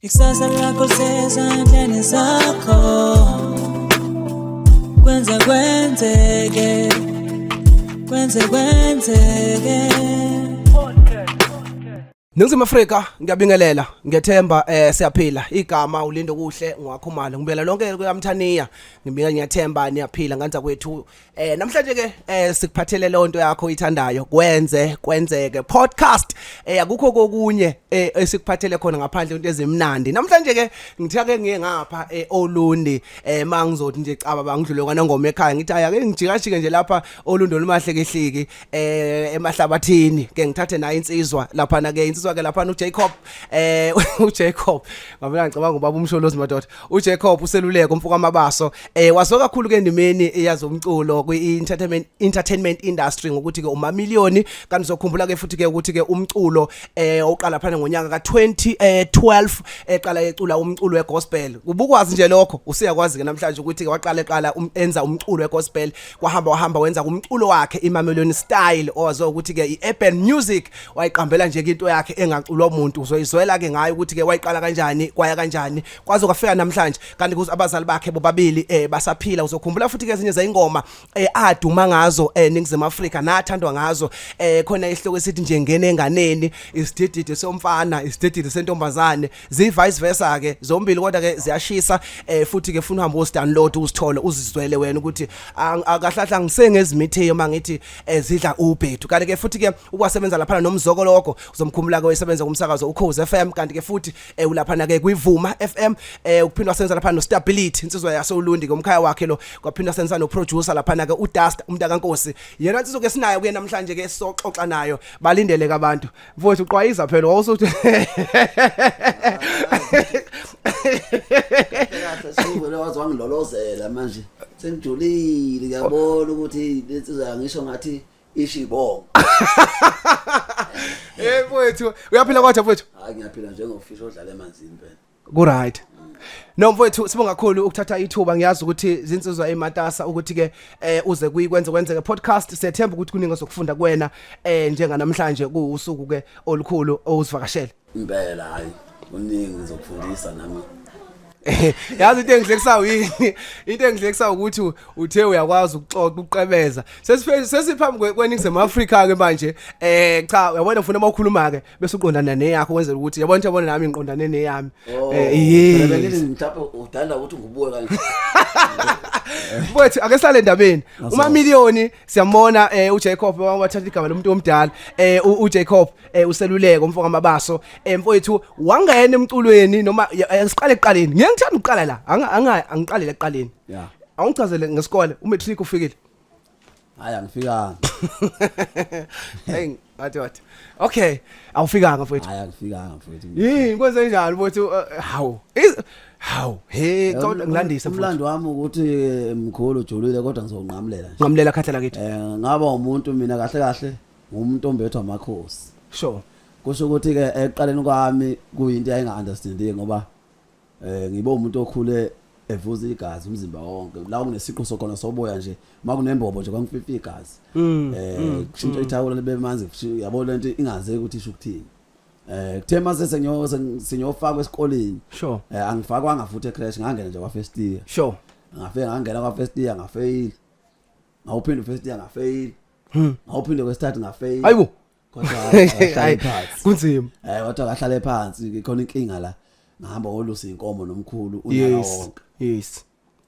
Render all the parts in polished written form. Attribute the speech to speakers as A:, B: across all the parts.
A: Ikusasa lakho lisezandleni zakho. Kwenze kwenzeke, kwenze kwenzeke.
B: Ningizimu Afrika, ngiyabingelela, ngiyethemba siyaphila. Igama uLindo Kuhle ngwakhumalo. Ngibela lonke kuyaMthaniya. Ngibika, ngiyathemba niyaphila nganza kwethu. Namhlanje ke sikuphathele lonto yakho oyithandayo, Kwenze Kwenzeke podcast. Akukho kokunye esikuphathele khona ngaphandle into ezimnandi. Namhlanje ke ngithe ke ngiye ngapha Olundi, mangizothi nje caba bangidlule kwaNongoma ekhaya, ngithi ake ngijikajike nje lapha Olundi olumahle kehliki emahlabathini, ke ngithathe nayo insizwa lapha na ke insizwa ke lapha uJacob, uJacob ngabona, ngicabanga ubaba uMsholozi madoda, uJacob uSeluleko umfoka Mabaso, waziwa kakhulu ke endimeni yazomculo kwi entertainment industry ngokuthi ke uMamillion. Kanti uzokhumbula ke futhi ke ukuthi ke umculo oqala phana ngonyaka ka2012 eqala ecula umculo wegospel. Ubukwazi nje lokho, usiyakwazi ke namhlanje ukuthi ke waqala eqala enza umculo wegospel, kwahamba wahamba wenza umculo wakhe iMamillion style, owaziwa ukuthi ke iurban music, wayiqambela nje into yakhe engaculwa umuntu. Uzoyizwela ke ngayo ukuthi ke wayiqala kanjani, kwaya kanjani, kwaze kwafika namhlanje. Kanti kuze abazali bakhe bobabili basaphila. Uzokhumbula futhi ke ezinye zeyingoma aduma ngazo eNingizimu Afrika nathandwa ngazo, khona isihloko esithi nje "Ngene Enganeni", "Isidididi Somfana", "Isidididi Sentombazane", zi vice versa ke zombili, kodwa ke ziyashisa. Futhi ke funa uhamba usidownload, uzithole, uzizwele wena ukuthi akahlahla ngisengezimithiyo mangithi zidla ubhethu. Kanti ke futhi ke ukwasebenza lapha noMzokoloko, uzomkhumula ke, wayesebenza kumsakazo uKhozi FM. Kanti ke futhi ulaphana ke kwiVuma FM, ukuphinda wasebenza lapha no Stability, insizwa yaseUlundi ke, umkhaya wakhe lo. Kwaphinda wasebenza no producer lapha ke uDust umntaka Nkosi. Yena insizwa ke sinayo kuye namhlanje ke soxoxa nayo, balindele ke abantu. Mfowethu, uqwayiza phela wawusuthi.
C: Kahle, sivele waze wangilolozela manje, sengijulile, ngiyabona ukuthi lensizwa ngisho ngathi isho ibongo.
B: Mfowethu, uyaphila kodwa mfowethu?
C: Hayi, ngiyaphila njengofish odlala emanzini phela.
B: Ku right. No mfowethu, sibonga kakhulu ukuthatha ithuba. Ngiyazi ukuthi zinsizwa ematasa ukuthi ke uze kuyiKwenze Kwenzeke podcast. Siyethemba ukuthi kuningi sokufunda kuwena njenga namhlanje kuusuku ke olukhulu owusivakashele.
C: Impela, hayi, kuningi ngizokufundisa nami.
B: Yazi into engihlekisayo yini? Into engihlekisayo ukuthi uthe uyakwazi ukuxoxa, ukuqebeza. Sesiphambi kweNingizimu Afrika ke manje. Cha, uyabona, ufuna mawukhuluma ke bese uqondana neyakho, kwenzela ukuthi yabona ukuthi yabona nami ngiqondane neyami.
C: Oh, phela bengithi mhlawumbe udala ukuthi ngibuke kanje.
B: Mfowethu, ake sale endabeni.
C: Naso.
B: UMamillion siyambona, uJacob wathatha igama lomuntu omdala, uJacob uSeluleko umfoka Mabaso. Mfowethu, wangena emculweni noma siqale ekuqaleni? Ngeke, ngithanda ukuqala la. Anga angiqalele ekuqaleni.
C: Yeah.
B: Awungichazele ngesikole, umatric ufikile?
C: Hayi, angifikanga.
B: Hey, wathi wathi. Okay, awufikanga mfowethu.
C: Hayi, angifikanga mfowethu.
B: Yini, kwenze njani mfowethu? Hawu. Hawu, he, cha, ngilandise mfowethu.
C: Umlando wami ukuthi mkhulu, ujulile, kodwa ngizonqamulela nje.
B: Ngamlela khathela kithi.
C: Ngaba umuntu mina kahle kahle ngumuntu ombethwa amakhosi. Kusho ukuthi ke ekuqaleni kwami kuyinto ayinga understanding, ngoba ngibe umuntu okhule evuza igazi umzimba wonke, la kunesiqu sokhona soboya nje, makunembobo nje kwangififika igazi, kushintsha ithawula libe manzi, yabo lento ingazeki ukuthi isho ukuthini. Kuthe mase sengiyo sengiyofakwa esikoleni, angifakwanga futhi ecreche, ngangena nje kwa first year. Ngafika ngangena kwa first year, ngafail, ngawuphinda first year, ngafail, ngawuphinda kwesithathu, ngafail.
B: Hayibo.
C: Kodwa ngahlala phansi.
B: Kunzima.
C: Kodwa kahlale phansi, khona inkinga la, ngahamba ngolusa inkomo nomkhulu unyaka wonke.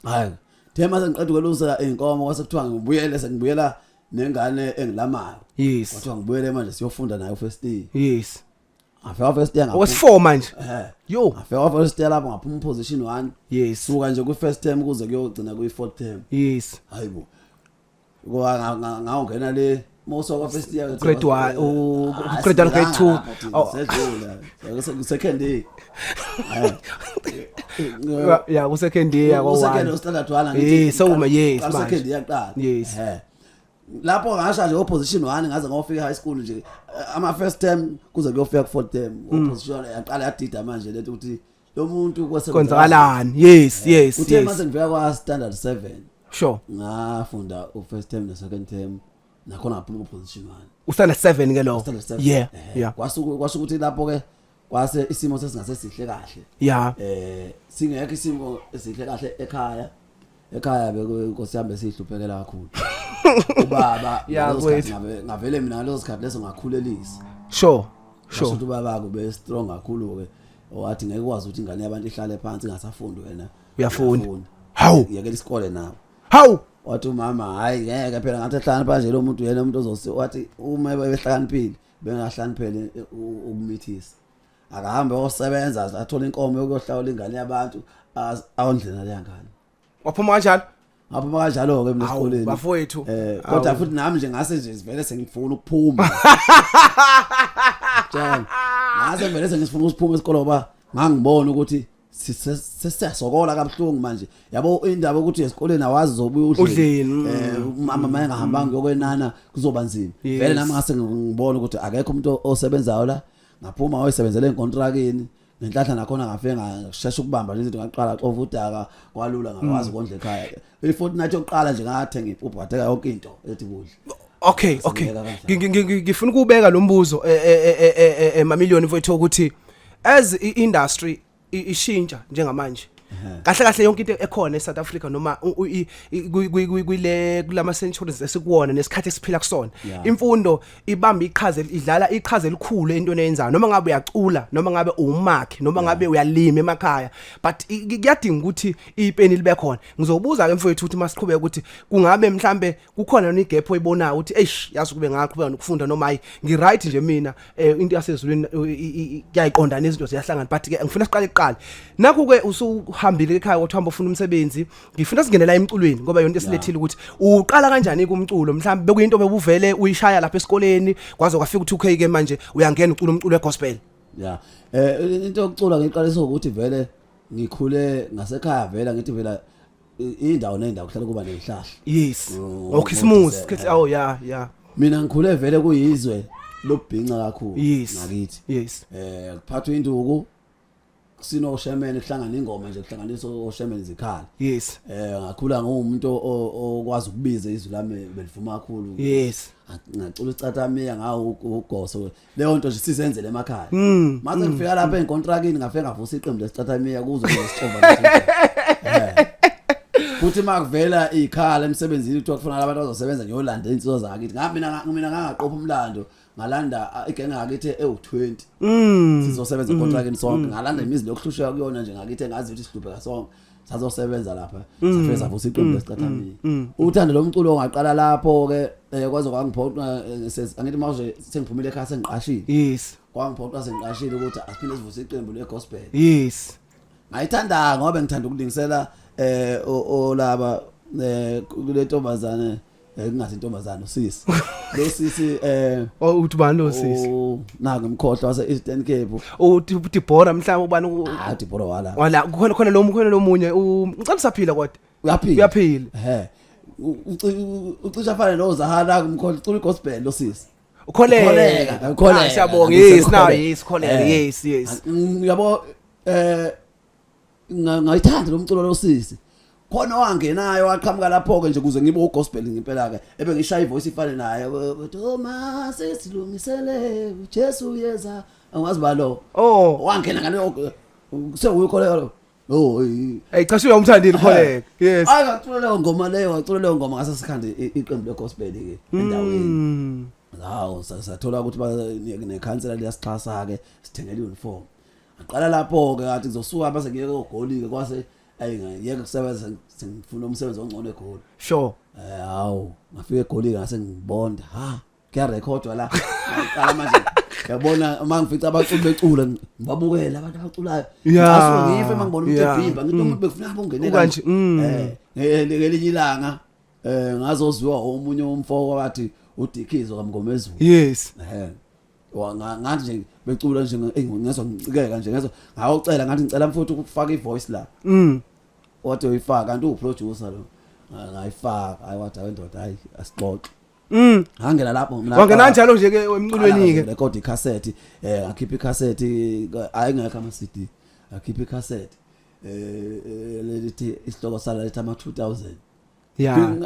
C: Hayi, the mase ngiqeda ukwelusa inkomo, kwase kuthiwa ngibuyele, sengibuyela nengane engilamayo. Kwathiwa ngibuyele manje siyofunda nayo first year. Ngafika first year ngaphuma.
B: Owesi4 manje.
C: Eh.
B: Yo.
C: Ngafika first year lapho ngaphuma position 1. Suka nje ku first term kuze kuyogcina kwi fourth term. Hayibo. Ngoba ngawungena le mawusuka kwa first year.
B: Grade one, grade one, grade two. Oh.
C: Sedlula. Second year.
B: Yeah, ku second year kwa
C: Second
B: 1.
C: Standard 1.
B: Yes, sewuma, yes, manje.
C: Second year kuqala.
B: Yes.
C: Lapho ngasha nje opposition 1 ngaze ngofika high school nje, ama first term kuze kuyofika ku fourth term, opposition yaqala yadida manje lento ukuthi lo muntu kwase
B: Kwenzakalani? Yes.
C: Uthe mase ngifika kwa standard 7, ngafunda u first term ne second term, nakhona ngaphuma ku position 1.
B: Ustandard 7 ke lo.
C: Standard 7.
B: Yeah.
C: Kwasuka kwasho ukuthi lapho ke Kwase isimo sesingase sihle kahle.
B: Ya.
C: Singekho isimo esihle kahle ekhaya. Ekhaya bekunkosi yami besihluphekela kakhulu. Ubaba
B: Ya,
C: ngaleso sikhathi
B: kwethu.
C: ngavele mina ngaleso sikhathi leso ngakhulelisa.
B: Sure.
C: Sure.
B: Sure.
C: Ukuthi ubaba kube strong kakhulu ke wathi ngeke ukwazi ukuthi ingane yabantu ihlale phansi ingasafundi wena.
B: Uyafunda. Hawu.
C: Yekela isikole nawe.
B: Hawu.
C: Wathi umama hayi ngeke phela ngathi ehlakaniphile nje lo muntu yena umuntu ozosi wathi uma behlakaniphile bengahlaniphele ukumithisa. Akahambe osebenza athole inkomo yokuyohlawula ingane yabantu awondle naleya ngane.
B: Waphuma kanjalo?
C: Ngaphuma kanjalo ke mina
B: Hawu,
C: esikoleni.
B: bafowethu.
C: Kodwa
B: Hawu.
C: futhi nami nje ngase nje sivele sengifuna ukuphuma. Tshela. Ngase vele sengifuna ukuphuma esikole ngoba ngangibona ukuthi sesiyasokola kabuhlungu manje. Yabo indaba ukuthi esikoleni awazi uzobuya
B: Udleni,
C: udleni.
B: mm.
C: Umama mayengahambanga ngokwenana kuzoba nzima.
B: Yes.
C: Vele nami ngase ngibona ukuthi akekho umuntu osebenzayo la. Ngaphuma wayesebenzela enkontrakini. Ngenhlanhla nakhona ngafike ngashesha ukubamba nje izinto ngaqala xova udaka kwalula ngakwazi ukondla ekhaya. I-fortnight yokuqala nje ngathenga impuphu ngathenga yonke into ethi kudla.
B: Okay.
C: Singibeka kanjalo.
B: Ngifuna ukubeka lo mbuzo mamillion mfowethu ukuthi as i-industry ishintsha njengamanje. Kahle kahle yonke into ekhona eSouth Africa noma kule kulama centuries esikuwona nesikhathi esiphila kusona. Imfundo ibamba iqhaza, idlala iqhaza elikhulu entweni eyenzayo, noma ngabe uyacula, noma ngabe umakhi, noma ngabe uyalima emakhaya, but kuyadinga ukuthi ipeni libe khona. Ngizobuza ke mfowethu ukuthi masiqhubeke ukuthi kungabe mhlambe kukhona noma igap oyibonayo ukuthi eish, yazi kube ngaqhubeka nokufunda, noma hayi, ngi right nje mina, into yasezulwini kuyayiqonda nezinto ziyahlangana. But ke ngifuna siqale kuqala nakho ke usuhambile ekhaya wathi hamba ufuna umsebenzi. Ngifuna singenela emculweni ngoba yonke esilethile ukuthi uqala kanjani kumculo. Mhlawumbe bekuyinto bebuvele uyishaya lapha esikoleni kwaze kwafika u2K ke manje uyangena ucula umculo wegospel.
C: Ya. Into yokucula ngiqalisa ukuthi vele ngikhule ngasekhaya, vele ngithi vela indawo nendawo kuhlala kuba nezihlahla.
B: Okhisimusi. Oh ya.
C: Mina ngikhule vele kuyizwe lobhinca kakhulu ngakithi. Kuphathwa induku sino oshemene, kuhlangana ingoma nje, kuhlanganiswa oshemene izikhala. Ngakhula ngumuntu okwazi ukubiza izwi lami belivuma kakhulu. Ngacula icathamiya ngawo ugoso, leyo nto nje sizenzele emakhaya. Mase ngifika lapha enkontrakini ngafika ngavusa iqembu lesicathamiya kuzo lesixova nje. Futhi makuvela ikhala emsebenzini kuthiwa kufanele abantu abazosebenza, ngiyolanda insizwa zakithi. Ngabe mina ngangaqopha umlando, ngalanda igenge ngakithi ewu20 sizosebenza enkontrakini sonke. Ngalanda imizi lokuhlushwa kuyona nje ngakithi engazi ukuthi sihlupheka sonke, sazosebenza lapha, safike savusa iqembu lesicathamiya. Uthando lomculo ngaqala lapho ke, kwaze kwangiphoqa, angithi manje sengiphumile ekhaya sengiqashile. Kwangiphoqa sengiqashile ukuthi asiphinde sivuse iqembu legospel. Ngayithanda ngoba ngithanda ukulingisela olaba kule ntombazane, kungathi intombazane usisi lo sisi
B: Oh, uthi bani lo sisi?
C: Naku ngimkhohlwa wase Eastern Cape.
B: Uthi Deborah mhlawumbe, ubani?
C: Ah, Deborah wala.
B: Wala khona khona lo munye, ngicela usaphila kodwa.
C: Uyaphila.
B: Uyaphila.
C: Ehe, ucisha afane no Zahara, kumkhohlwa, ucula igospel lo sisi.
B: Ukholeka.
C: Ukholeka, ukholeka.
B: Ah, siyabonga. Yes, now yes, kholeka. Yes.
C: Yabo, ngayithanda lo mculo lo sisi khona wangenayo waqhamuka lapho ke nje kuze ngibe ugospel ngempela ke ebe ngishaya ivoice ifane naye, Thoma sesilungisele uJesu uyeza, angazi ba lo. Wangena ngaleyo sewuyikholeka lo, oh.
B: Hey cha, uyamthandile ukholeka. Yes.
C: Hayi, ngacula leyo ngoma leyo, ngacula leyo ngoma ngase sikhande iqembu legospel ke endaweni. Hawu, sathola ukuthi nekhansela liyasixhasa ke, sithengele uniform. Aqala lapho ke ngathi ngizosuka base ngiyeke ogoli ke, kwase ayi ngiyeke kusebenza, sengifuna umsebenzi ongcono eGoli. Hawu, ngafika eGoli ngase ngibonda, ha, kuyarekhodwa la. Ngaqala manje yabona uma ngifica abaculi becula ngibabukela abantu abaculayo. Ngasuke ngife uma ngibona umuntu ebhimba, ngithi umuntu bekufuna abongene
B: Kanje.
C: Ngelinye ilanga ngazoziwa omunye umfo wathi uDikizo kaMngomezulu. Ngathi nje becula nje ngezwa ngicikeka nje, ngezwa ngawucela, ngathi ngicela mfowethu ukufaka ivoice la. Wathi uyifaka, kanti uwuproducer lo. Ngayifaka, hayi, wathi hayi ndoda, hayi asixoxe. Ngangena lapho mina.
B: Wangena kanjalo nje ke emculweni ke.
C: Record icassette, ngakhipha icassette, ayingekho ama CD. Ngakhipha icassette. Lelithi isihloko sala lethi ama 2000.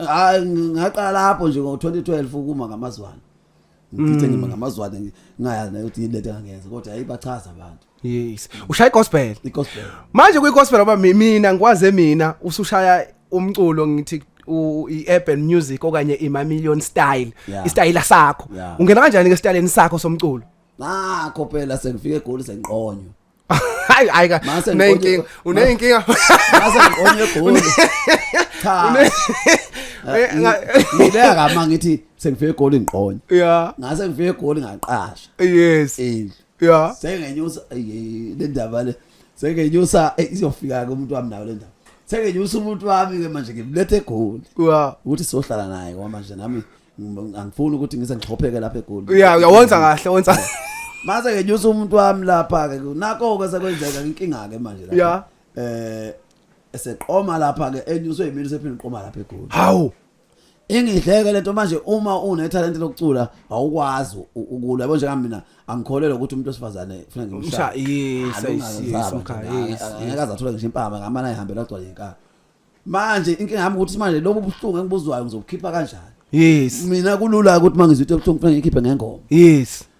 C: Hayi, ngaqala lapho nje ngo 2012 ukuma ngamazwana. Ngithe ngima ngamazwane ngingayazi nayo ukuthi yini lento engangenza kodwa yayibachaza abantu.
B: Yes, ushaya gospel.
C: I-gospel.
B: Manje kwi gospel, ngoba mina ngikwaze mina usushaya umculo, ngithi i-urban music okanye i-million style, istyle sakho. Ungena kanjani ke styleni sakho somculo?
C: Nakho phela sengifike eGoli, sengiqonywa.
B: Hayi hayi ka
C: Mase
B: uneyinkinga, uneyinkinga.
C: Mase ngiqonywe eGoli. Cha. Ngibeka kama ngithi sengifike eGoli ngiqonywa. Ngase ngifike eGoli ngaqasha indlu. Sengenyusa le ndaba le. Sengenyusa, izofika ke umuntu wami nayo le ndaba. Sengenyusa umuntu wami ke manje, ngimlethe eGoli. Ukuthi sohlala naye ngoba manje nami angifuni ukuthi ngize ngixhopheke lapha eGoli.
B: Yeah, uyawenza kahle, wenza.
C: Mase ngenyusa umuntu wami lapha ke, nakho ke sekwenzeka inkinga ke manje lapha. Eseqoma lapha ke, enyuswe yimina, sephinde uqoma lapha eGoli.
B: Hawu.
C: Ingidleke lento manje. Uma unethalente lokucula awukwazi ukulwa, yabo. Njengami mina angikholelwa ukuthi umuntu wesifazane ufuna ngimshaye.
B: Yes, mkhaya, yes.
C: Angeke aze athole ngisho impama ngamane ayihambela agcwale inkaba. Manje inkinga yami ukuthi manje lobu buhlungu engibuzwayo ngizobukhipha kanjani? Mina kulula ukuthi mangizwe into ebuhlungu kufanele ngikhiphe ngengoma.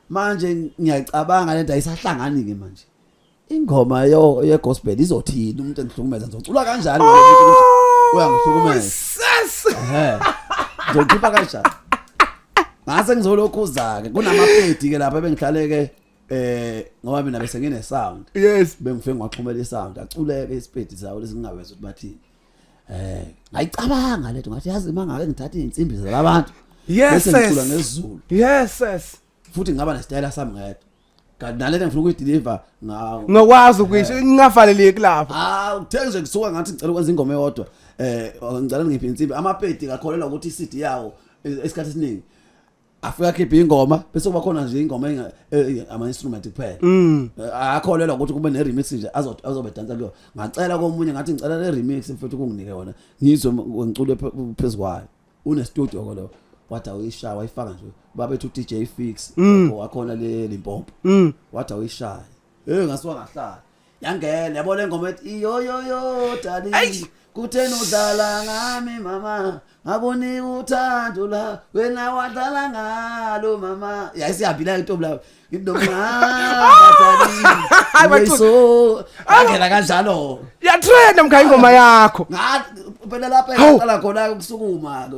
C: Manje ngiyacabanga lento ayisahlangani ke manje. Ingoma yo ye gospel izothini umuntu engihlukumeza? Ngizocula kanjani ukuthi uyangihlukumeza?
B: Ses.
C: Ehhe, ngizokhipha kanjani? Ngase ngizolokhuza ke kunamapedi ke lapha bengihlale ke, ngoba mina bese ngine sound. Bengifike ngiwaxhumela isound, aculeke isipedi sawo lesingawezwa ukuthi bathini. Ngayicabanga letho, ngathi yazi mangake ngithatha izinsimbi zalabantu bese ngicula ngesiZulu
B: Yes, sis.
C: Futhi ngaba nesitayela sami ngedwa, kanti nalento ngifuna ukuyideliver ngawo.
B: Ngokwazi ukuyisho ngingavaleleki lapha.
C: Ah, uthe nje kusuka ngathi ngicela ukwenza ingoma eyodwa, ngicela ngiphe insimbi. Amapedi ngakholelwa ukuthi iCD yawo, isikhathi esiningi afika khipha ingoma bese kuba khona nje ingoma ama instrument kuphela. Akholelwa ukuthi kube ne remix nje azobe dansa kuyo. Ngacela komunye, ngathi ngicela le remix mfethu kunginike yona ngizwe ngicule phezukwayo. Une studio ko lo, wathi awuyishaya, wayifaka nje babethu DJ Fix wakhona le Limpopo. Wathi awuyishaya, ngasuka ngahlala, yangena, yabo le ngoma ethi iyo yo yo darling, kutheni udlala ngami mama, ngakunika uthando la wena wadlala ngalo mama. Yayisihambile intombi lapho, ngithi noma
B: Hayi,
C: ngihamba so yangena kanjalo.
B: Yatrenda mkhaya ingoma yakho.
C: Ngathi phela lapha
B: Hawu.
C: engaqala khona ukusukuma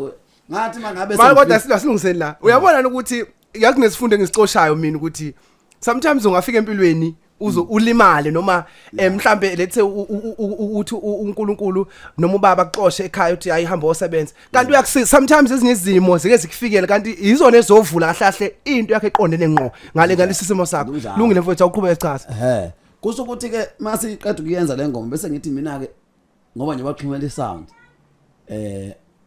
C: ngathi mangabe
B: Manje kodwa silungiseni la. Uyabona ukuthi yazi nesifundo engisicoshayo mina ukuthi sometimes ungafika empilweni uzo ulimale noma mhlambe let's say uthi uNkulunkulu noma ubaba kuxoshe ekhaya, uthi hayi, hamba osebenza, kanti uyakusiza. Sometimes ezinye izimo zike zikufikele kanti izona ezovula kahle kahle into yakhe eqondene ngqo ngale ngalesi simo sakho.
C: Kunjalo.
B: Lungile mfowethu, awuqhubeke chaza.
C: Kusho ukuthi ke masiqeda ukuyenza le ngoma bese ngithi mina ke ngoba nje baxhumela isound,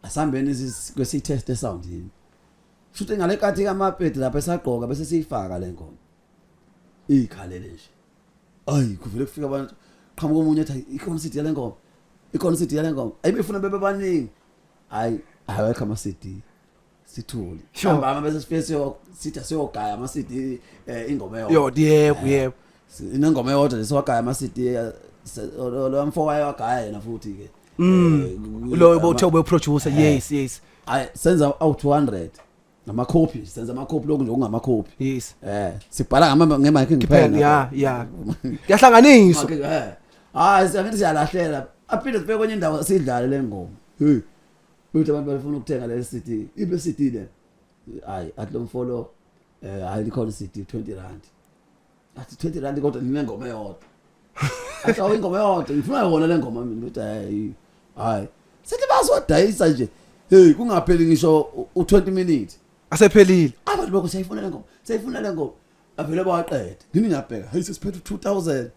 C: asambeni kwesi test sound yini. Futhi ngale nkathi kamapedi lapha esagqoka bese siyifaka le ngoma ikhalele nje. Ayi, kuvele kufika abantu, qhamuka omunye ethi, "Ikhona CD yale ngoma, ikhona CD yale ngoma." Ayibefuna bebe baningi. Hayi, awekho ama CD, sithule. Ntambama bese sifike sithi siyogaya ama CD, ingoma eyodwa.
B: Yo, yebo yebo.
C: Inengoma eyodwa nje, siwagaya ama CD. Lo mfo waye wagaya yena futhi ke.
B: Lo bothe ube producer. Yes.
C: Hayi, senza awu 200 ngamakhophi, senza amakhophi lokhu nje okungamakhophi. Sibhala ngama nge-mic.
B: Phela ya kuyahlanganiswa.
C: Hayi, siyakithi siyalahlela, aphinde sibeke kwenye indawo sidlale le ngoma. Hey, bethi abantu bafuna ukuthenga le CD, ibe CD le. Hayi, athi lo mfolo, hayi, likhona CD 20 rand. Athi 20 rand kodwa linengoma eyodwa. Athi awu, ingoma eyodwa, ngifuna yona le ngoma mina. Uthi hayi hayi, sithi basodayisa nje. Hey, kungapheli ngisho u20 minutes
B: Asephelile.
C: Abantu lokho siyayifuna le ngoma, siyayifuna le ngoma, avele bawaqeda. Ngini ngiyabheka, hayi, sesiphethe 2000.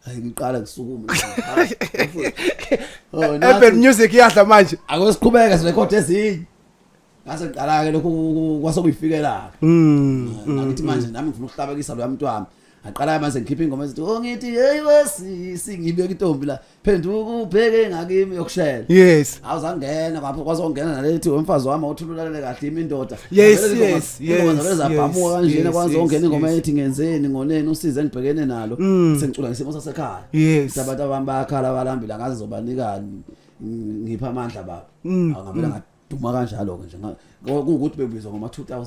C: Hayi, ngiqala ngisukuma. Oh,
B: Urban music iyadla manje.
C: Akwesiqhubeka sirekhode ezinye. Ngase ngiqala ke lokhu kwase kuyifikela. Ngathi manje nami ngifuna ukuhlabekisa lo mntwana. Aqala manje ngikhipha ingoma ezithi, oh, ngithi hey wesisi, ngibeka intombi la, phenduka ubheke ngakimi, yokushela. Awuzangena kwapho kwazongena nalethi wemfazi wami awuthululalele kahle imi indoda. Ingoma zabhamuka kanjena. Kwazongena ingoma ethi ngenzeni ngoneni usize engibhekene nalo. Sengicula ngesimo sasekhaya. Abantu abami bayakhala, balambile, angazi zobanikani, ngipha amandla baba. Angavela ngaduma kanjalo ke nje, kuwukuthi bebizwa ngoma 2000.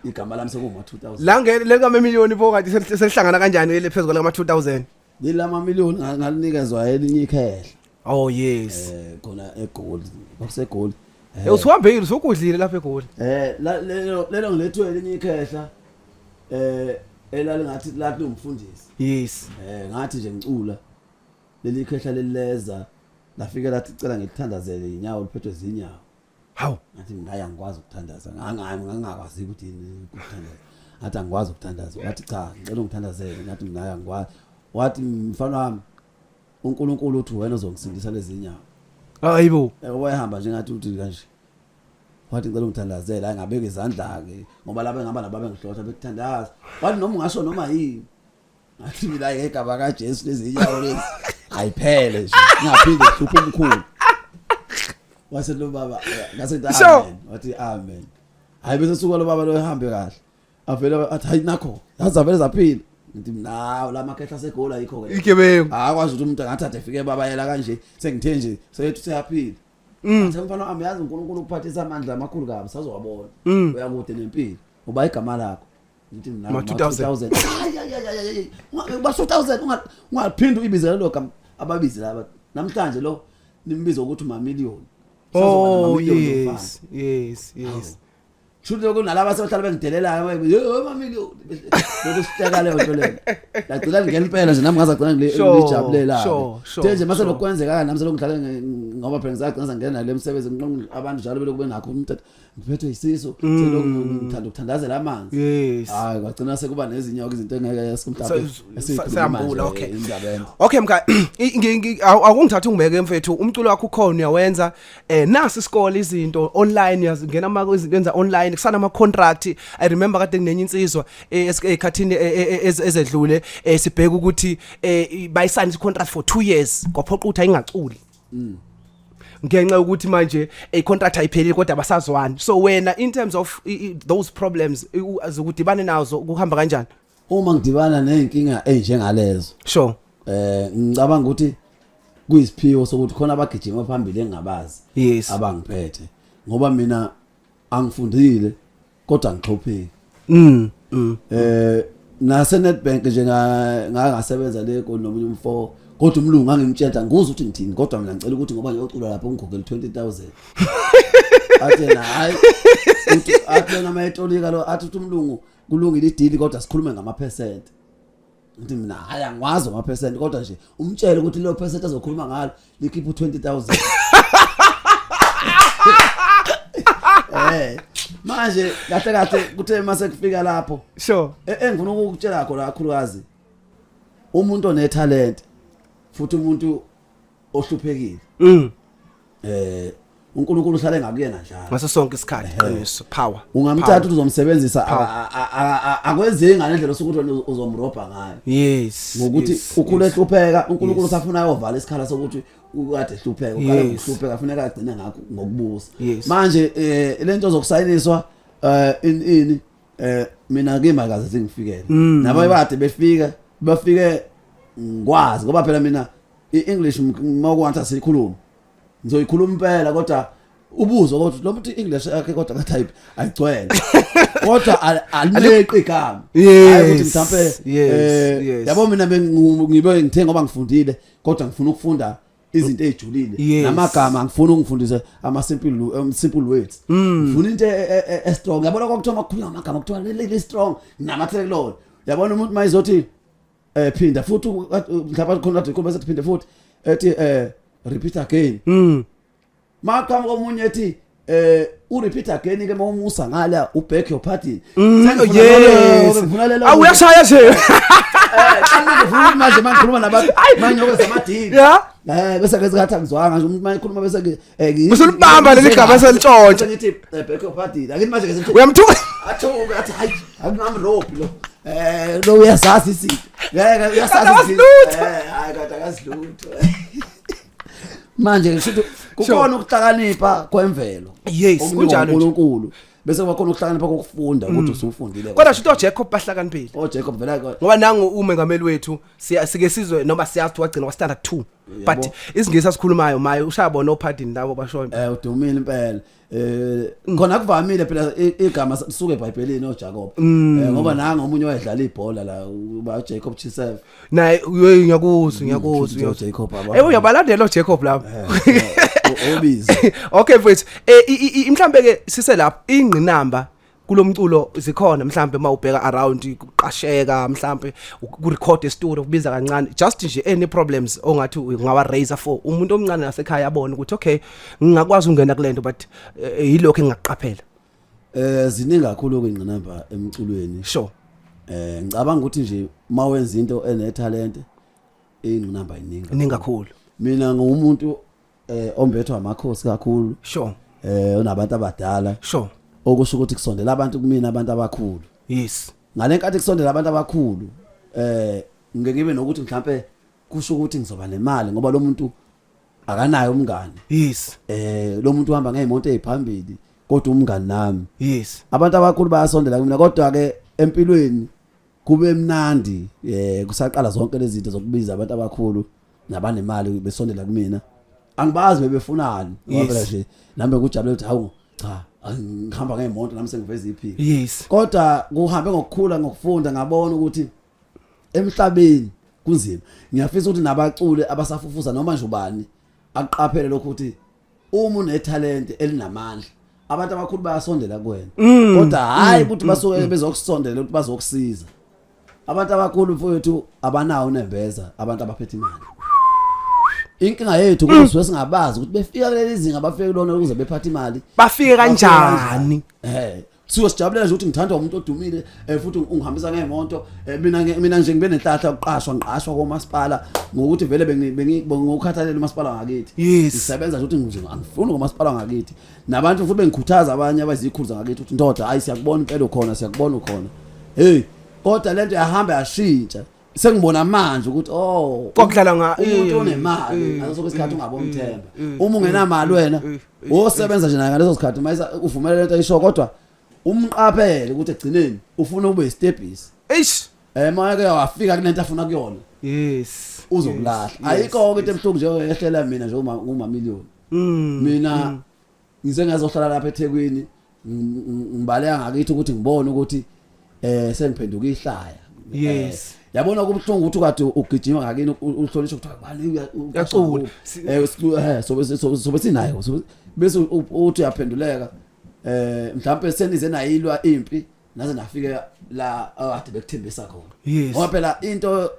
C: Igama lami sekuma 2000.
B: La ngeke lekama million pho kanti selihlangana kanjani le phezulu kwalama 2000?
C: Lelama million ngalinikezwa elinye ikhehla.
B: Oh yes.
C: Khona eGoli. KwakuseGoli.
B: Usuhambile usukudlile lapha eGoli.
C: Lelo lelo ngilethwe elinye ikhehla. Elalingathi lathi umfundisi.
B: Yes.
C: Ngathi nje ngicula. Leli khehla leleza lafika lathi cela ngithandazele inyawo liphethwe zinyawo.
B: Hawu.
C: Ngathi mina hayi angikwazi ukuthandaza. Ngangami ngangakwazi ukuthi yini ukuthandaza. Ngathi angikwazi ukuthandaza. Wathi cha ngicela ungithandazele. Ngathi mina hayi angikwazi. Wathi mfana wami uNkulunkulu uthi wena uzongisindisa lezi nyawo.
B: Hayibo.
C: Wayehamba nje ngathi uthi kanje. Wathi ngicela ungithandazele, hayi ngabeka izandla ke ngoba laba engihamba nabo bengihlotha bekuthandaza. Wathi noma ungasho noma yini. Ngathi mina ngegama kaJesu lezi nyawo lezi ayiphele nje ngingaphinde ngihluphe umkhulu. Wase lo baba ngase ngithi amen. Wathi amen. Hayi bese suka lo baba lo ehambe kahle. Avele athi hayi nakho yazi avele zaphila. Ngithi mina la makhehla seGoli ayikho ke.
B: Igebengu.
C: Akwazi ukuthi umuntu angathatha efike babayela kanje sengithe nje seyethi seyaphila. Athi mfana wami yazi uNkulunkulu ukuphathisa amandla amakhulu kabi sazowabona. Uyakude nempilo. Uba igama lakho. Ngithi mina
B: Ma 2000.
C: 2000. Ay ay ay ay ay. Ba 2000 ungaphinde uyibizele lo gama ababizi laba. Namhlanje lo nimbiza ukuthi ma million.
B: Oh yes. Yes, yes.
C: Shuthi lokho nalaba sebehlala bengidelelayo hey ma million. Lokho sihleka leyo nto leyo. Lagcina ngena impela nje nami ngazagcina ngijabulela. Nje nje mase lokwenzeka nami selokudlala ngoba phela ngisagcina sangena le msebenzi abantu njalo belokhu benakho umuntu ngiphethwe isisu selokhu ngithanda ukuthandazela amanzi.
B: Yes.
C: Hayi kwagcina sekuba nezinyoka izinto engeke mhlawumbe
B: siyambula okay. Okay mka akungithatha ungibeke mfethu umculo wakho ukhona uyawenza nasi isikole izinto online uyazingena ama izinto enza online kusana ama contract. I remember kade kunenye insizwa ekhathini ezedlule sibheka ukuthi bayisayina i contract for 2 years kwaphoqa ukuthi ayingaculi ngenxa yokuthi manje i contract ayiphelile kodwa basazwani. So wena in terms of those problems azukudibane nazo kuhamba kanjani?
C: Uma ngidibana nezinkinga ezinjengalezo,
B: sure,
C: ngicabanga ukuthi kuyisiphiwo sokuthi khona abagijima phambili engingabazi,
B: yes,
C: abangiphethe ngoba mina angifundile kodwa ngixhophile. Nase Nedbank nje ngasebenza le egoli nomunye umfo kodwa umlungu angimtshela ngikuza ukuthi ngithini kodwa mina ngicela ukuthi ngoba ngiyocula lapho ngikhokhele 20000. Athi yena hayi athi lona mayetolika lo athi umlungu kulungile idili kodwa sikhulume ngama percent. Ngithi mina hayi angikwazi ngama percent kodwa nje umtshele ukuthi lo percent azokhuluma ngalo likhipha u20000. Manje kahle kahle kuthe mase kufika lapho,
B: sure,
C: engifuna ukukutshela khona kakhulukazi umuntu one talent futhi umuntu ohluphekile, uNkulunkulu uhlale ngakuyena njalo
B: ngaso sonke isikhathi. Qiniso, power.
C: Ungamthatha ukuthi uzomsebenzisa, akwenzeki ngalendlela sokuthi wena uzomrobha ngayo.
B: Yes.
C: Ngokuthi ukhule ehlupheka, uNkulunkulu usafuna ayovala isikhala sokuthi ukade ehlupheka, uqala ukuhlupheka kufuneka agcine ngakho ngokubusa. Manje lento zokusayiniswa in mina kimi akaze zingifikele. Nabanye bade befika bafike ngikwazi ngoba phela mina iEnglish mawukwathi asiyikhuluma ngizoyikhuluma impela kodwa ubuzwa kodwa lo muntu iEnglish yakhe kodwa ka type ayigcwele kodwa alimeqi igama. Hayi ukuthi mhlambe yabo mina ngibe ngithe ngoba ngifundile kodwa ngifuna ukufunda izinto ezijulile namagama ngifuna ungifundise ama simple words, ngifuna into e strong. Yabona kwakuthiwa makukhulunywa ngamagama kuthiwa le strong namathele kulona. Yabona umuntu mayizothi phinda futhi mhlawumbe khona kade khuluma sethi phinda futhi ethi repeat again, maqhamuka omunye ethi u repeat again ke mawumusa ngala u beg your pardon. Ngifuna lelo.
B: Awuyashaya nje.
C: Ngifuna manje mangikhuluma nabantu manyoke zamadini. Bese ke sikhathi angizwanga nje umuntu mayikhuluma bese ke
B: Usulibamba leli gama selitshontsha.
C: Ngithi beg your pardon akithi manje ke
B: Uyamthuka.
C: Athuka athi hayi akungamrobhi lo lo uyasazi izinto ngeke uyasazi izinto.
B: Akazi lutho.
C: Hayi kodwa akazi lutho. Manje ngisho ukuthi kukhona ukuhlakanipha kwemvelo
B: Yes,
C: okunikwa
B: kunjalo nje.
C: uNkulunkulu. Bese kwakhona ukuhlakanipha kokufunda ukuthi usufundile.
B: Kodwa shuthi oJacob bahlakaniphile.
C: OJacob vela
B: Ngoba nangu umengameli wethu siya sike sizwe noma siyazi ukuthi wagcina kwa standard 2. But
C: Yabo.
B: isingisi asikhulumayo maye ushaya bona ophadini labo bashoyo.
C: Udumile impela. Khona kuvamile phela igama lisuke eBhayibhelini oJacob. Ngoba nanga omunye wayedlala ibhola la uba Jacob Chisef.
B: Naye uye ngiyakuzwa ngiyakuzwa.
C: Shuthi oJacob aba.
B: Uyabalandela oJacob lapho.
C: Obizo.
B: Okay mfethu, mhlambe ke siselapho ingqinamba kulomculo zikhona mhlambe mawubheka around kuqasheka mhlambe ku record e studio kubiza kancane, just nje any problems ongathi ungawa raise for umuntu omncane nasekhaya abone ukuthi okay, ngingakwazi ukungena kulento, but yilokho engingaqaphela.
C: Ziningi kakhulu ingqinamba emculweni. Ngicabanga ukuthi nje mawenza into enetalent, ingqinamba iningi.
B: Iningi kakhulu.
C: Mina ngumuntu ombethwa amakhosi kakhulu. Unabantu abadala. Okusho ukuthi kusondela abantu kumina, abantu abakhulu. Ngalenkathi kusondela abantu abakhulu, ngeke ngibe nokuthi mhlambe kusho ukuthi ngizoba nemali ngoba lo muntu akanayo umngane. Lo muntu uhamba ngezimoto eziphambili kodwa umngani nami. Abantu abakhulu bayasondela kumina, kodwa ke empilweni kube mnandi kusaqala zonke lezi zinto zokubiza abantu abakhulu nabanemali besondela kumina, angibazi bebefunani ngoba phela nje nami ngikujabule ukuthi hawu cha, ngihamba ngemoto nami sengiveza iphiko. Kodwa kuhambe ngokukhula, ngokufunda, ngabona ukuthi emhlabeni kunzima. Ngiyafisa ukuthi nabaculi abasafufusa noma nje ubani aqaphele lokho ukuthi uma unetalent elinamandla, abantu abakhulu bayasondela kuwena, kodwa hayi ukuthi basuke bezokusondela ukuthi bazokusiza. Abantu abakhulu mfowethu abanawo unembeza, abantu abaphethe imali. Inkinga yethu ukuthi suke singabazi ukuthi befika kuleli zinga bafike kulona ukuze bephathe imali.
B: Bafike kanjani?
C: Suke sijabulela nje ukuthi ngithandwa umuntu odumile, futhi ungihambisa ngemoto. Mina nje ngibe nenhlahla yokuqashwa, ngiqashwa komasipala ngokuthi vele bengikhathalela umasipala ngakithi. Ngisebenza nje ukuthi nje angifuni ngomasipala ngakithi, nabantu futhi bengikhuthaza abanye abazikhulu zangakithi ukuthi ndoda, hayi, siyakubona impela ukhona, siyakubona ukhona, hey. Kodwa lento yahamba yashintsha, sengibona manje ukuthi oh,
B: Kwakudlala nga
C: umuntu onemali ngaleso sikhathi ungabomthemba. Uma ungenamali wena osebenza nje naye ngaleso sikhathi mayisa uvumela lento ayisho, kodwa umqaphele ukuthi egcineni ufuna ube istebhisi.
B: Eish.
C: Manje wafika kunento afuna kuyona, uzokulahla. Ayikho into ebuhlungu nje ehlela mina nje uma uma million. Mina ngize ngazohlala lapha eThekwini, ngibaleka ngakithi ukuthi ngibone ukuthi sengiphenduka ihlaya. Yabona kubuhlungu ukuthi kade ugijima ngakini uhlonishwa ukuthi bani.
B: Uyacula.
C: Sobe sinayo bese uthi uyaphenduleka, mhlawumbe senize nayilwa impi naze nafike la akade bekuthembisa khona. Ngoba phela into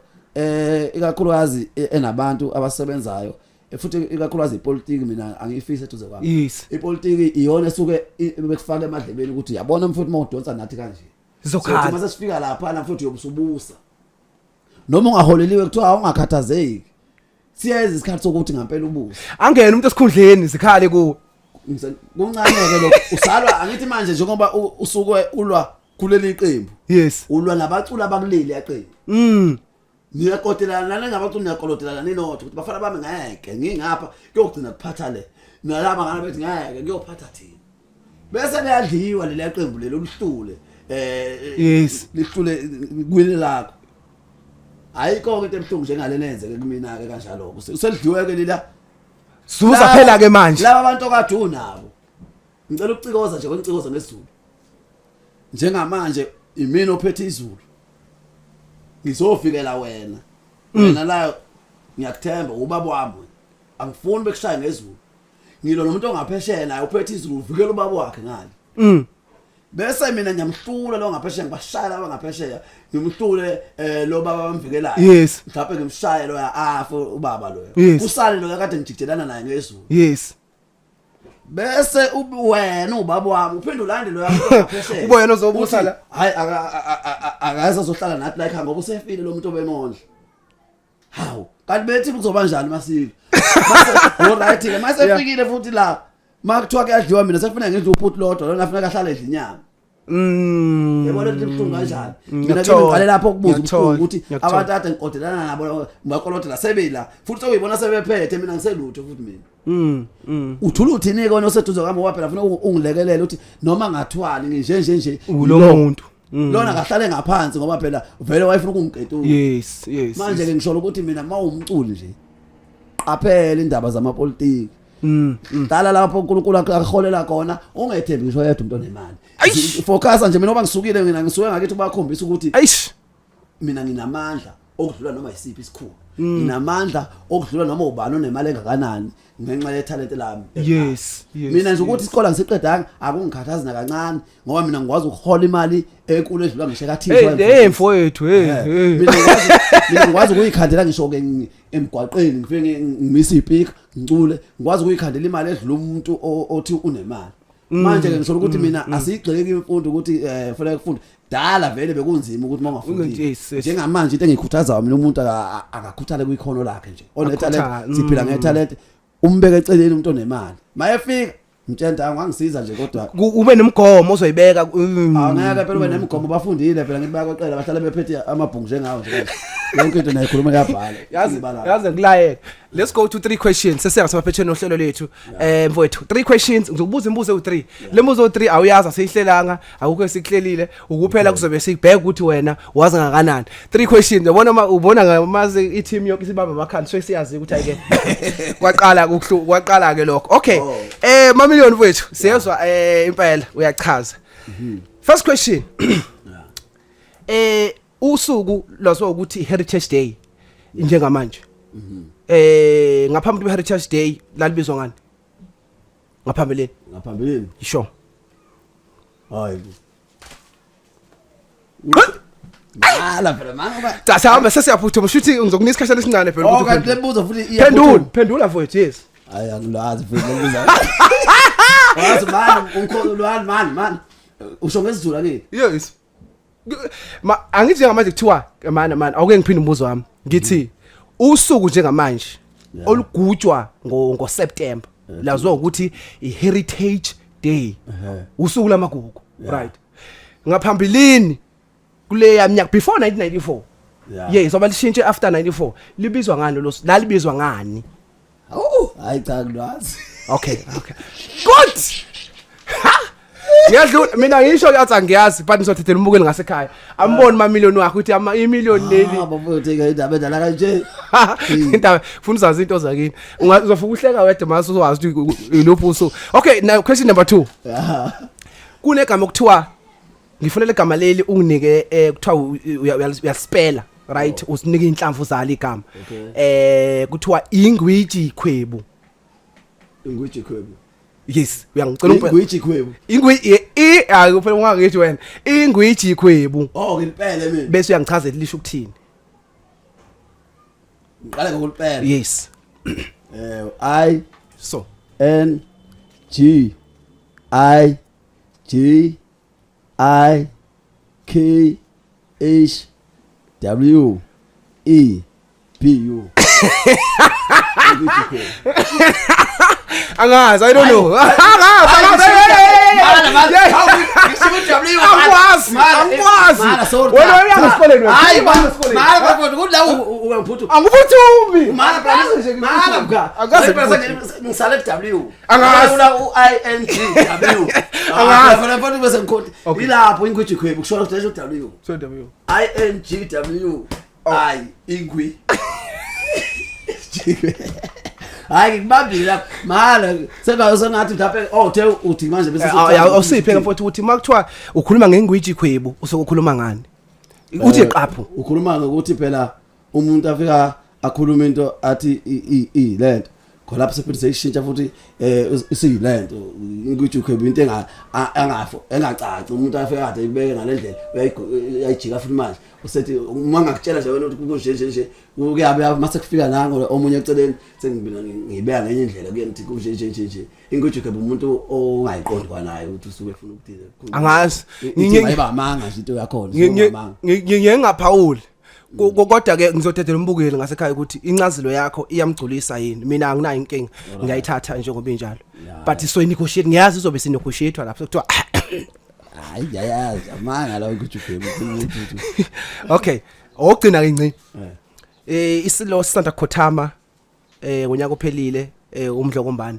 C: ikakhulukazi enabantu abasebenzayo, futhi ikakhulukazi ipolitiki, mina angiyifisi eduze kwami. Ipolitiki iyona esuke bekufaka emadlebeni ukuthi yabona mfowethu, mawudonsa nathi kanje.
B: Zizokhala.
C: Sothi mase sifika lapha na futhi uyobusubusa noma ungaholeliwe, kuthiwa awungakhathazeki, siyeza isikhathi sokuthi ngampela ubuse.
B: Angena umuntu esikhundleni zikhale kuwe.
C: Kuncane-ke lokho, usalwa angithi manje njengoba usuke ulwa kuleli qembu, ulwa nabaculi abakuleli yaqembu. Niyakotelana nale ngabaculi, niyakolotelana ninodwa ukuthi bafana bami ngeke ngingapha kuyogcina kuphatha le, nalaba ngana bethi ngeke kuyophatha thina, bese liyadliwa leli qembu leli oluhlule lihlule kwini lakho. Ayikho into ebuhlungu njengale nenzeke kumina ke kanjalo, selidliwe ke lila.
B: Zuza phela ke manje.
C: Laba bantu okade unabo, ngicela ukucikoza nje kwencikoza ngesiZulu, njengamanje imina ophethe izulu, ngizofikela wena. Wena la ngiyakuthemba, ubaba wami wena, angifuni bekushaya ngezulu. Ngilo nomuntu ongaphesheya naye uphethe izulu, uvikela ubaba wakhe ngale. Bese mina ngiyamhlula lo ngaphesheya, ngibashaya laba ngaphesheya, ngimhlule lo baba bamvikelayo. Mhlawumbe ngimshaye lo afa ubaba loyo. Kusale lo kade ngijijelana naye ngezulu. Bese wena ubaba wami uphinde ulande lo ngaphesheya.
B: Ube yena ozobusa
C: Uthi,
B: la.
C: Hayi, akaze azohlala nathi la ekhaya ngoba usefile lo muntu obemondla. Hawu, kanti bethi kuzoba njani masile? Mase all right ke mase fikile futhi la. Makuthiwa kuyadliwa, mina sekufanele ngidle uphuthu lodwa, lona kufanele ahlale edla inyama. Yabona ukuthi ibuhlungu kanjani. Mina ke
B: Ngiyakuthola.
C: ngiqale lapho ukubuza
B: Ngiyakuthola.
C: ubuhlungu ukuthi
B: Ngiyakuthola.
C: abantu ade ngiqodelana nabo ngakolodela sebela futhi sokuyibona sebephethe, mina ngiselutho futhi mina. Uthula uthini ke wena oseduze kwami, ngoba phela funa ungilekelele ukuthi noma ngathwali nginje nje nje
B: Ulo
C: lo.
B: muntu.
C: Lona kahlale ngaphansi ngoba phela vele wayefuna ukungiqetuka.
B: Yes.
C: Manje ke ngisho ukuthi mina mawumculi nje, qaphela indaba zamapolitiki. Dala lapho uNkulunkulu akuholela khona, ungethembi ngisho yedwa umuntu onemali.
B: Eish.
C: Focus nje. Mina oba ngisukile, mina ngisuke ngakithi bakhombisa ukuthi
B: Eish.
C: mina nginamandla okudlula noma isiphi isikhulu, nginamandla okudlula noma ubani onemali engakanani ngenxa yetalent lami.
B: Yes.
C: Mina nje ukuthi isikole ngisiqedanga akungikhathazi nakancane, ngoba mina ngikwazi ukuhola imali enkulu edlula ngisho ekathisha.
B: Hey, hey mfowethu, hey, hey.
C: Mina ngikwazi ukuyikhandela ngisho ke emgwaqeni, ngifike ngimise ipika ngicule, ngikwazi ukuyikhandela imali edlula umuntu othi unemali. Manje ke ngisho ukuthi mina asiyigxeki imfundo ukuthi fanele kufunde. Dala vele bekunzima ukuthi mawungafundile. Njengamanje into engiyikhuthazayo mina, umuntu akakhuthale kwikhono lakhe nje, onetalent.
B: Akhutha-
C: Siphila ngetalent, umbeke eceleni umuntu onemali. Mayefika mtshenta ngangisiza nje kodwa
B: Ube nomgomo ozoyibeka.
C: Angeke phela ube nemigomo, bafundile phela, ngithi bayakoqela, bahlale bephethe amabhungu njengawo nje kanje. Yonke into nayikhuluma kuyabhala.
B: Yazi
C: Ibala.
B: yazi ngikulayela. Let's go to three questions. Sesiyasemaphethweni ohlelo lethu. Mfowethu, three questions, ngizokubuza imibuzo ewu3. Le mibuzo ewu3 awuyazi, asiyihlelanga, akukho esikuhlelile, ukuphela kuzobe sikubheka ukuthi wena wazi ngakanani. Three questions. Uyabona uma ubona ngamazi i-team yonke isibamba amakhanda, so siyazi ukuthi ayike kwaqala kuhlu kwaqala ke lokho. Okay.
C: Oh.
B: Mamillion mfowethu, siyezwa impela uyachaza. First question. Usuku lwaziwa ukuthi Heritage Day njengamanje. Ngaphambi kwe Heritage Day lalibizwa ngani? Ngaphambilini.
C: Ngaphambilini?
B: Sure.
C: Hayi, mala phela manje ngoba
B: Cha, sihamba sesiyaphuthuma, shuthi ngizokunika isikhashana esincane phela
C: Oh,
B: ukuthi
C: kanti
B: uphendule.
C: lembuzo futhi
B: Phendula,
C: iyaphuthuma.
B: phendula mfowethu, yes.
C: Hayi, angilazi futhi lembuzo. Wazi mani umkhono lwani mani mani. Usho ngesiZulu angithi?
B: Yes. Ma angithi njengamanje kuthiwa mana mana, awuke ngiphinde umbuzo wami. Ngithi usuku njengamanje olugujwa ngo September laziwa ukuthi i-Heritage Day. Usuku lamagugu, right? Ngaphambilini kuleya minyaka before 1994. Yes, ngoba lishintshe after 94. Libizwa ngani lo lalibizwa ngani?
C: Oh, hayi cha, ngilwazi.
B: Okay. Good. Ha! Ngiyadlula mina, ngisho ke athi angiyazi, but ngizothethela umbukeli ngasekhaya. Amboni ma million wakhe ukuthi ama imillion leli.
C: Ah, bafowethu ke indaba endala kanje.
B: Indaba ufuna uzazi into zakini. Ungazofika uhleka wedwa mase uzowazi ukuthi iluphi usuku. Okay, now question number 2. Kunegama okuthiwa ngifunela igama leli unginike, kuthiwa uyaspela, right? Usinike inhlamvu zalo igama.
C: Okay.
B: Kuthiwa ingwiji khwebu.
C: Ingwiji khwebu.
B: Yes, uyangicela ungiphe.
C: Ingwiji khwebu.
B: Ingwi i hayi phela ungangithi wena. Ingwiji khwebu.
C: Oh, ngilipele mina.
B: Bese uyangichazela lisho ukuthini.
C: Ngiqale ngokulipela.
B: Yes.
C: I
B: So
C: N G I G I K H W E B U. Ingwiji khwebu.
B: Angazi, I don't know. Angazi, angazi. Angikwazi, angikwazi. Wena uyanga esikoleni wena.
C: Hayi,
B: Uyanga esikoleni.
C: mara bafowethu kula uyangiphuthuma.
B: Angiphuthumi.
C: Mara
B: Angazi nje
C: mara mka.
B: Angazi.
C: Ngisale W.
B: Angazi.
C: Ula u I N G W.
B: Angazi.
C: Fana fana bese ngikhoti.
B: Okay.
C: Ilapho ingwiji khwebu kusho ukuthi lesho W.
B: So W.
C: I N G W I ingwi. Hayi, ngikubambile lapho. Mara sengayo sengathi mhlawumbe oh the uthi manje bese
B: Awusiphe ke mfowethu ukuthi makuthiwa ukhuluma ngengwiji khwebu usuke ukhuluma ngani? Uthi qaphu.
C: Ukhuluma ngokuthi phela umuntu afika akhuluma into athi i lento khona lapho sephinde seyishintsha futhi isiyilento ukuthi ukhweba into enga angafo engacaci, umuntu afika kade ibeke ngalendlela, uyayijika futhi. Manje usethi uma ngakutshela nje wena ukuthi kunje nje nje, kuyabe mase kufika nango omunye eceleni sengibina ngibeka ngenye indlela kuye, ngithi kunje nje nje nje. Ingwiji ukhweba umuntu ongayiqondi kwanaye ukuthi usuke efuna ukuthini.
B: Angazi.
C: Ithi mayiba amanga nje into yakhona, isuke amanga.
B: Ngiye ngaphawuli. Kodwa ke ngizodedela umbukeli ngasekhaya ukuthi incazelo yakho iyamgculisa yini. Mina anginayo inkinga. Ngiyayithatha njengoba injalo. But so negotiate, ngiyazi izobe sinegotiate lapho kuthiwa
C: Hayi, ngiyayazi amanga lawo ukuthi ubhema umuntu.
B: Okay, okugcina ke ngci. Isilo sisanda kukhothama ngonyaka ophelile uMdlokombane.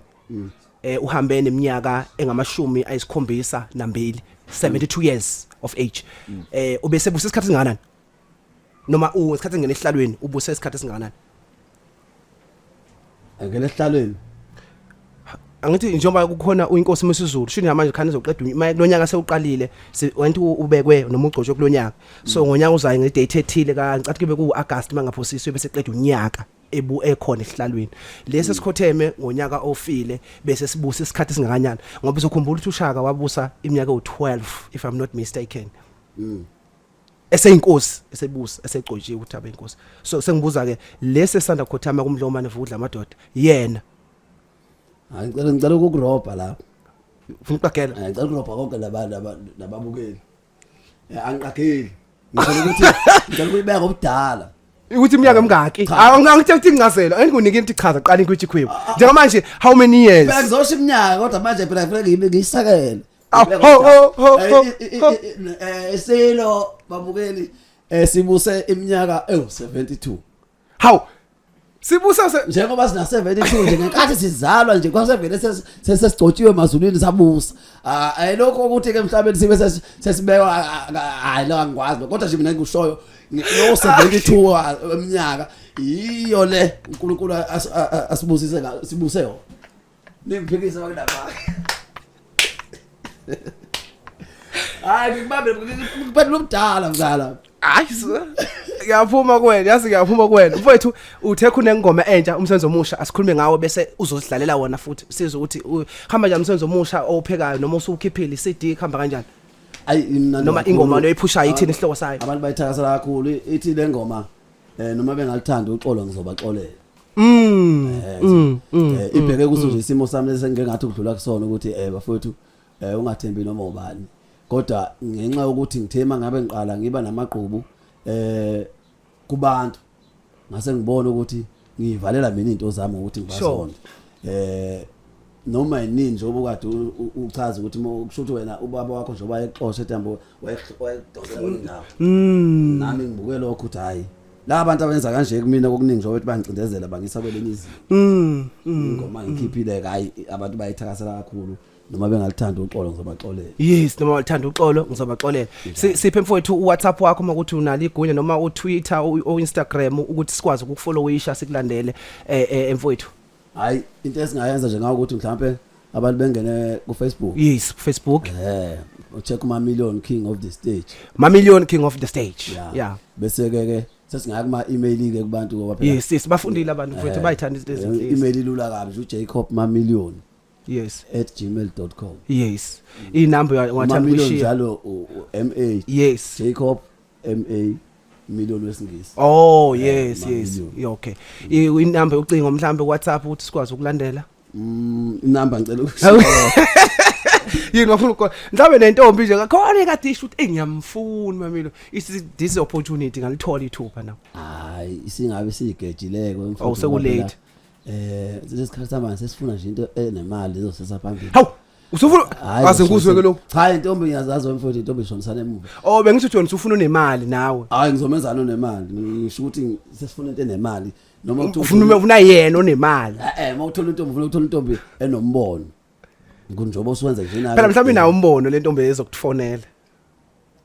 B: Uhambe neminyaka engamashumi 72, 72 years of age. Ubese busa isikhathi singakanani? Noma isikhathi engene esihlalweni ubuse isikhathi esingakanani?
C: Angena esihlalweni.
B: Angithi njengoba kukhona uinkosi Misuzulu shini manje khani izoqeda lonyaka sewuqalile went ubekwe noma ugcotshwe kulonyaka, so ngonyaka uzayo ngedate ethile ka ngicathi kube ku August mangaphosisi bese qeda unyaka ebu ekhona esihlalweni lesi sikhotheme ngonyaka ofile bese sibusa isikhathi esingakanyana, ngoba uzokhumbula ukuthi uShaka wabusa iminyaka ewu12, if I'm not mistaken, eseyinkosi, esebusa, esegcotshiwe ukuthi abe inkosi. So sengibuza ke lesi esanda kukhothama kuMdlomane Vukudla Amadoda yena.
C: Hayi, ngicela ukukurobha lapho.
B: Ufuna ukuqagela?
C: Ngicela ukurobha konke laba nababukeli. Angiqageli. Ngicela ukuthi ngicela ukuyibeka ngobudala.
B: Ukuthi iminyaka emingaki?
C: Cha.
B: Angithe ukuthi incazelo engikunike into ichaza qala inkwitshi khwebu njengamanje, how many years?
C: Phela ngizosho iminyaka, kodwa manje phela kufanele ngibe ngiyisekele.
B: Aw, ho, ho, ho, ho, ho.
C: Isilo, babukeli, sibuse iminyaka ewu72.
B: Hawu, sibusa se
C: Njengoba sina 72 nje, ngenkathi sizalwa nje kwasevele sesigcotshiwe emazulwini sabusa. Ah, ayilokho ukuthi ke emhlabeni sibe sesibekwa, hayi, lo angikwazi, kodwa nje mina ngikushoyo lo 72 eminyaka yiyo le uNkulunkulu asibusise sibuse yona. Ningiphikise bakulapha. Hayi, ngikubambe ngikubambe lomdala mzala.
B: Hayi, ngiyaphuma kuwena, yazi ngiyaphuma kuwena mfowethu. Uthe kunengoma entsha, umsebenzi omusha, asikhulume ngawo bese uzosidlalela wona futhi sizwe ukuthi hamba njani umsebenzi omusha owuphekayo noma usukhiphile iCD, hamba kanjani?
C: Ayi, imnandi
B: Noma
C: kakhulu.
B: ingoma oyiphushayo ithini isihloko sayo?
C: Abantu bayithakasela kakhulu. Ithi le ngoma noma bengalithanda uxolo, ngizobaxolela. Ibheke kuso nje isimo sami lesengike ngathi ukudlula kusona ukuthi bafowethu, ungathembi noma ubani, kodwa ngenxa yokuthi ngithe mangabe ngiqala ngiba namagqubu kubantu, ngase ngibona ukuthi ngiyivalela mina izinto zami ngokuthi ngibazonde. Noma yinini njengoba ukade uchaza ukuthi kusho ukuthi wena ubaba wakho njengoba exosha etambo wayedonsela kwenye indawo, nami ngibuke lokho ukuthi hayi, la bantu abenza kanje kumina kokuningi njengoba bethi bangicindezela bangisa kwelinye izinga. Ingoma ngikhiphile, hayi, abantu bayithakasela kakhulu. Noma bengalithanda uxolo, ngizobaxolela.
B: Yes, noma walithanda uxolo, ngizobaxolela. Siphe mfowethu uWhatsApp wakho uma ukuthi unalo igunya, noma uTwitter, uInstagram, ukuthi sikwazi ukukufollowisha sikulandele mfowethu.
C: Hayi, into esingayenza nje ngawo ukuthi mhlambe abantu bengene ku Facebook.
B: Yes, Facebook.
C: Ucheck uma Million King of the Stage.
B: Mamillion King of the Stage. Yeah.
C: Bese ke sesingaya kuma email ke kubantu ngoba phela
B: Yes, bafundile abantu mfowethu, bayithanda izinto ezinhle.
C: Email ilula kabi nje, uJacob Mamillion @gmail.com.
B: Yes, inamba ungathanda
C: Mamillion
B: ukuyishiya?
C: Njalo MA Jacob MA Million wesingisi.
B: Oh yes, yes.
C: Mamillion.
B: Yeah, okay. Inamba yocingo mhlambe WhatsApp ukuthi sikwazi ukulandela?
C: Inamba ngicela ukushiya.
B: Yini wafuna ukho mhlambe nentombi nje khona kade isho ukuthi ngiyamfuna Mamilo, is this opportunity ngalithola ithuba na?
C: Hayi, isingabe sigejileke.
B: Oh, sekulate.
C: Lesikhathi samanje sesifuna nje into enemali ezosesa phambili.
B: Hawu, usufuna
C: Hhayi,
B: aze ngikuzwe ke lokhu.
C: Cha, intombi ngiyazazi wemfowethu, intombi ishonisana emuva.
B: Oh, bengithi uthi wena usufuna unemali nawe.
C: Hayi, ngizomenzana onemali? Ngisho ukuthi sesifuna into enemali noma kuthiwa
B: Ufuna yena onemali.
C: Uma uthola intombi, ufuna ukuthola intombi enombono njengoba usuwenza nje nawe.
B: Phela mhlawumbe inawo umbono le ntombi ezokufonela.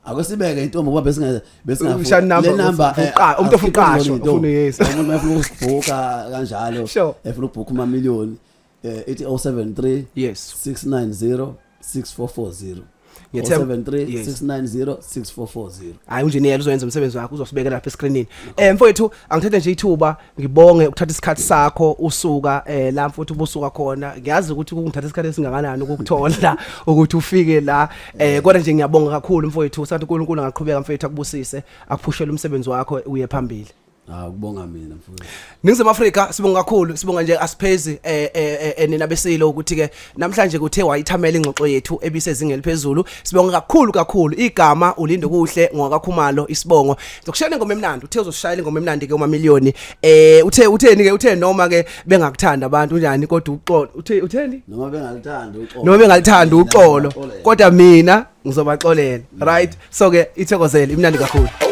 C: Ake sibeke intombi ngoba besinga
B: Usha number,
C: le number.
B: Umuntu ofuna uqashwa, ufuna, yes.
C: Umuntu efuna ukusibhuka kanjalo, efuna ukubhuka ama million, ithi 073 690 6440. 073 690 6440.
B: Hayi, unjiniyela uzoyenza umsebenzi wakhe, uzosibekela lapha escreenini. Mfowethu, angithathe nje ithuba ngibonge ukuthatha isikhathi sakho usuka la mfowethu ubusuka khona. Ngiyazi ukuthi kungithatha isikhathi esingakanani ukukuthola ukuthi ufike la, kodwa nje ngiyabonga kakhulu mfowethu. Sathi uNkulunkulu angaqhubeka mfowethu akubusise, akuphushele umsebenzi wakho uye phambili.
C: Ah, ukubonga mina mfowethu.
B: Ningizimu Afrika, sibonga kakhulu, sibonga nje asiphezi nina besilo ukuthi ke namhlanje kuthe wayithamela ingxoxo yethu ebisezingeni eliphezulu. Sibonga kakhulu kakhulu. Igama uLindokuhle ngwakaKhumalo isibongo. Ngizokushayela ingoma emnandi, uthe uzoshayela ingoma emnandi ke uMamillion. Uthe utheni ke, uthe noma ke bengakuthanda abantu unjani kodwa uxolo. Uthe utheni?
C: Noma bengalithanda uxolo.
B: Noma bengalithanda uxolo,
C: Ngiyabaxolela.
B: kodwa mina Ngizobaxolela, right? So ke ithokozele, imnandi kakhulu.